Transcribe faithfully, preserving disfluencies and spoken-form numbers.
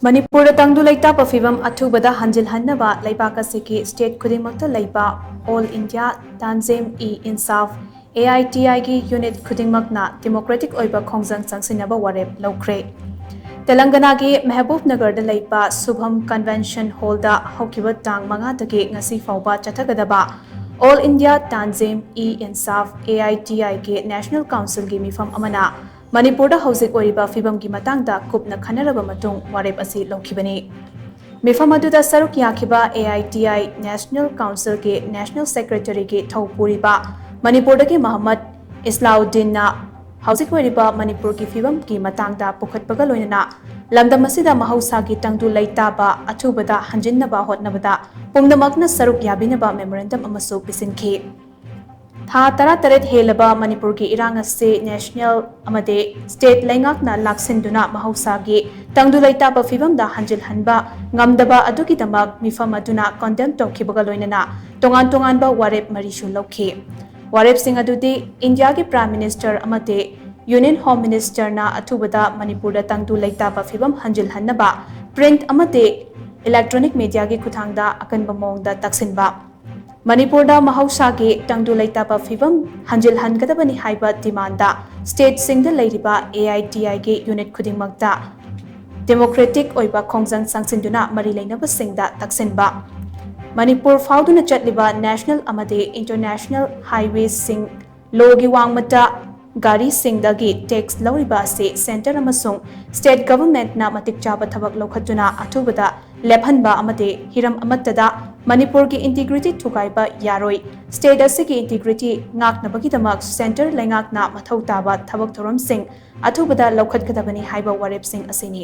ꯃꯅꯤꯄꯨꯔꯗ ꯇꯪꯗꯨ ꯂꯩꯇꯥꯕ ꯐꯤꯕꯝ ꯑꯊꯨꯕꯗ ꯍꯟꯖꯤꯜꯍꯟꯅꯕ ꯂꯩꯕꯥꯛ ꯑꯁꯤꯒꯤ state ꯈꯨꯗꯤꯡꯃꯛꯇ ꯂꯩꯕ All India Tanzim-e-Insaf, A I T I ꯒꯤ unit ꯈꯨꯗꯤꯡꯃꯛꯅ democratic ꯑꯣꯏꯕ ꯈꯣꯡꯖꯪ ꯆꯪꯁꯤꯟꯅꯕ ꯋꯥꯔꯦꯞ ꯂꯧꯈ꯭ꯔꯦ꯫ ꯇꯦꯂꯪꯒꯅꯥꯒꯤ ꯃꯦꯍꯕꯨꯕ ꯅꯒꯔꯗ ꯂꯩꯕ ꯁꯨꯚꯝ Convention Hall-ꯗ ꯍꯧꯈꯤꯕ ꯇꯥꯡ ꯃꯉꯥꯗꯒꯤ ꯉꯁꯤ ꯐꯥꯎꯕ ꯆꯠꯊꯒꯗꯕ All India Tanzim-e-Insaf, A I T I ꯒꯤ National Council-ꯒꯤ ꯃꯤꯐꯝ ꯑꯃꯅ ꯃꯅꯤꯄꯨꯔꯗ ꯍꯧꯖꯤꯛ ꯑꯣꯏꯔꯤꯕ ꯐꯤꯕꯝꯒꯤ ꯃꯇꯥꯡꯗ ꯀꯨꯞꯅ ꯈꯟꯅꯔꯕ ꯃꯇꯨꯡ ꯋꯥꯔꯦꯞ ꯑꯁꯤ ꯂꯧꯈꯤꯕꯅꯤ꯫ ꯃꯤꯐꯝ ꯑꯗꯨꯗ ꯁꯔꯨꯛ ꯌꯥꯈꯤꯕ A I T I National Council-ꯒꯤ National Secretary-ꯒꯤ ꯊꯧ ꯄꯨꯔꯤꯕ ꯃꯅꯤꯄꯨꯔꯗꯒꯤ ꯃꯍꯝꯃꯗ ꯏꯁꯂꯥꯎꯗꯤꯟꯅ ꯍꯧꯖꯤꯛ ꯑꯣꯏꯔꯤꯕ ꯃꯅꯤꯄꯨꯔꯒꯤ ꯐꯤꯕꯝꯒꯤ ꯃꯇꯥꯡꯗ ꯄꯨꯈꯠꯄꯒ ꯂꯣꯏꯅꯅ ꯂꯝꯗꯝ ꯑꯁꯤꯗ ꯃꯍꯧꯁꯥꯒꯤ ꯇꯪꯗꯨ ꯂꯩꯇꯥꯕ ꯑꯊꯨꯕꯗ ꯍꯟꯖꯤꯟꯅꯕ ꯍꯣꯠꯅꯕꯗ ꯄꯨꯝꯅꯃꯛꯅ ꯁꯔꯨꯛ ꯌꯥꯕꯤꯅꯕ memorandum ꯑꯃꯁꯨ ꯄꯤꯁꯤꯟꯈꯤ꯫ ꯊꯥ ꯇꯔꯥꯇꯔꯦꯠ ꯍꯦꯜꯂꯕ ꯃꯅꯤꯄꯨꯔꯒꯤ ꯏꯔꯥꯡ ꯑꯁꯤ national ꯑꯃꯗꯤ state ꯂꯩꯉꯥꯛꯅ ꯂꯥꯛꯁꯤꯟꯗꯨꯅ ꯃꯍꯧꯁꯥꯒꯤ ꯇꯪꯗꯨ ꯂꯩꯇꯥꯕ ꯐꯤꯕꯝꯗ ꯍꯟꯖꯤꯜꯍꯟꯕ ꯉꯝꯗꯕ ꯑꯗꯨꯒꯤꯗꯃꯛ ꯃꯤꯐꯝ ꯑꯗꯨꯅ condemn ꯇꯧꯈꯤꯕꯒ ꯂꯣꯏꯅꯅ ꯇꯣꯉꯥꯟ ꯇꯣꯉꯥꯟꯕ ꯋꯥꯔꯦꯞ ꯃꯔꯤꯁꯨ ꯂꯧꯈꯤ꯫ ꯋꯥꯔꯦꯞꯁꯤꯡ ꯑꯗꯨꯗꯤ ꯏꯟꯗꯤꯌꯥꯒꯤ Prime Minister ꯑꯃꯗꯤ Union Home Minister-ꯅ ꯑꯊꯨꯕꯗ ꯃꯅꯤꯄꯨꯔꯗ ꯇꯪꯗꯨ ꯂꯩꯇꯥꯕ ꯐꯤꯕꯝ ꯍꯟꯖꯤꯜꯍꯟꯅꯕ print ꯑꯃꯗꯤ electronic media-ꯒꯤ ꯈꯨꯠꯊꯥꯡꯗ ꯑꯀꯟꯕ ꯃꯑꯣꯡꯗ ꯇꯛꯁꯤꯟꯕ, ꯃꯅꯤꯄꯨꯔꯗ ꯃꯍꯧꯁꯥꯒꯤ ꯇꯪꯗꯨ ꯂꯩꯇꯥꯕ ꯐꯤꯕꯝ ꯍꯟꯖꯤꯜꯍꯟꯒꯗꯕꯅꯤ ꯍꯥꯏꯕ demand-ꯗ state-ꯁꯤꯡꯗ ꯂꯩꯔꯤꯕ A I T I-ꯒꯤ unit ꯈꯨꯗꯤꯡꯃꯛꯇ democratic ꯑꯣꯏꯕ ꯈꯣꯡꯖꯪ ꯆꯪꯁꯤꯟꯗꯨꯅ ꯃꯔꯤ ꯂꯩꯅꯕꯁꯤꯡꯗ ꯇꯛꯁꯤꯟꯕ, ꯃꯅꯤꯄꯨꯔ ꯐꯥꯎꯗꯨꯅ ꯆꯠꯂꯤꯕ national ꯑꯃꯗꯤ international highway-ꯁꯤꯡ ꯂꯣꯒꯤ ꯋꯥꯡꯃꯇ ꯒꯥꯔꯤꯁꯤꯡꯗꯒꯤ tax ꯂꯧꯔꯤꯕ ꯑꯁꯤ centre ꯑꯃꯁꯨꯡ state government-ꯅ ꯃꯇꯤꯛ ꯆꯥꯕ ꯊꯕꯛ ꯂꯧꯈꯠꯇꯨꯅ ꯑꯊꯨꯕꯗ ꯂꯦꯞꯍꯟꯕ ꯑꯃꯗꯤ ꯍꯤꯔꯝ ꯑꯃꯠꯇꯗ ꯃꯅꯤꯄꯨꯔꯒꯤ integrity ꯊꯨꯒꯥꯏꯕ ꯌꯥꯔꯣꯏ꯫ State ꯑꯁꯤꯒꯤ integrity ꯉꯥꯛꯅꯕꯒꯤꯗꯃꯛ centre ꯂꯩꯉꯥꯛꯅ ꯃꯊꯧ ꯇꯥꯕ ꯊꯕꯛ ꯊꯧꯔꯝꯁꯤꯡ ꯑꯊꯨꯕꯗ ꯂꯧꯈꯠꯀꯗꯕꯅꯤ ꯍꯥꯏꯕ ꯋꯥꯔꯦꯞꯁꯤꯡ ꯑꯁꯤꯅꯤ꯫